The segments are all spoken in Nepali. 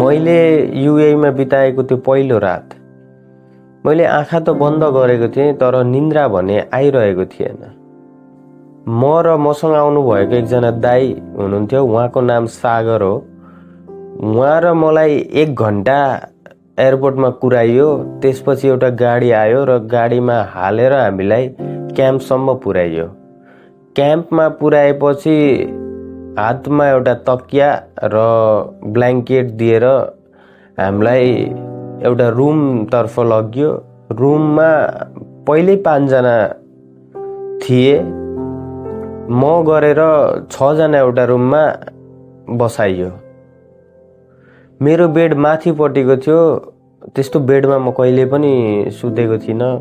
मैले युएईमा बिताएको त्यो पहिलो रात मैले आँखा त बन्द गरेको थिएँ, तर निन्द्रा भने आइरहेको थिएन। म र मसँग आउनुभएको एकजना दाइ हुनुहुन्थ्यो, उहाँको नाम सागर हो। उहाँ र मलाई 1 घन्टा एयरपोर्टमा कुराइयो। त्यसपछि एउटा गाडी आयो र गाडीमा हालेर हामीलाई क्याम्पसम्म पुर्याइयो। क्याम्पमा पुर्याएपछि हातमा एउटा तकिया र ब्ल्याङ्केट दिएर हामीलाई एउटा रुमतर्फ लग्यो। रुममा पहिल्यै 5 जना थिए, म गरेर 6 जना एउटा रुममा बसाइयो। मेरो बेड माथिपट्टिको थियो। त्यस्तो बेडमा म कहिले पनि सुतेको थिइनँ।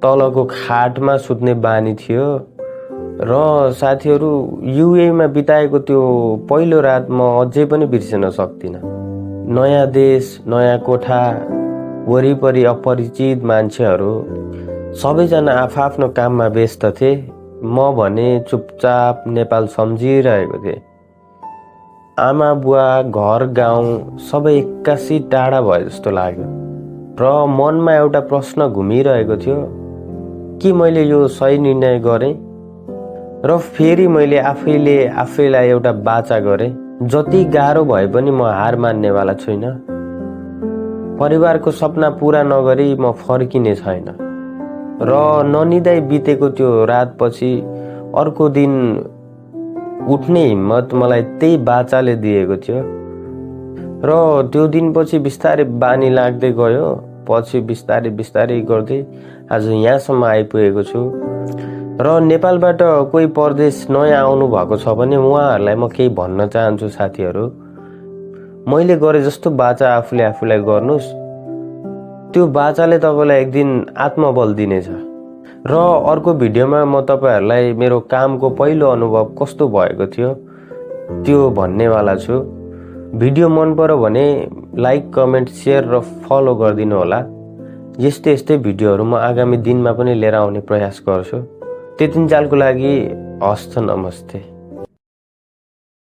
तलको खाटमा सुत्ने बानी थियो। र साथीहरू, युएईमा बिताएको त्यो पहिलो रात म अझै पनि बिर्सिन सक्दिनँ। नयाँ देश, नयाँ कोठा, वरिपरि अपरिचित मान्छेहरू, सबैजना आफआफ्नो काममा व्यस्त थिए। म भने चुपचाप नेपाल सम्झिरहेको थिएँ। आमा बुवा, घर गाउँ सबै एक्कासी टाढा भए जस्तो लाग्यो र मनमा एउटा प्रश्न घुमिरहेको थियो कि मैले यो सही निर्णय गरेँ। र फेरि मैले आफैलाई एउटा बाचा गरेँ, जति गाह्रो भए पनि म हार मान्नेवाला छुइनँ। परिवारको सपना पुरा नगरी म फर्किने छैन। र ननिदाई बितेको त्यो रातपछि अर्को दिन उठ्ने हिम्मत मलाई त्यही बाचाले दिएको थियो। र त्यो दिनपछि बिस्तारै बानी लाग्दै गयो। पछि बिस्तारै गर्दै आज यहाँसम्म आइपुगेको छु। र नेपालबाट कोही परदेश नयाँ आउनु भएको छ भने उहाँहरूलाई म केही भन्न चाहन्छु। साथीहरू, मैले गरे जस्तो बाचा आफूलाई गर्नुहोस्। त्यो बाचाले तपाईँलाई एक दिन आत्मबल दिनेछ। र अर्को भिडियोमा म तपाईँहरूलाई मेरो कामको पहिलो अनुभव कस्तो भएको थियो त्यो भन्नेवाला छु। भिडियो मन पर्यो भने लाइक, कमेन्ट, सेयर र फलो गरिदिनु होला। यस्तै भिडियोहरू म आगामी दिनमा पनि लिएर आउने प्रयास गर्छु। त्यतिन्जेलको लागि हस्त नमस्ते।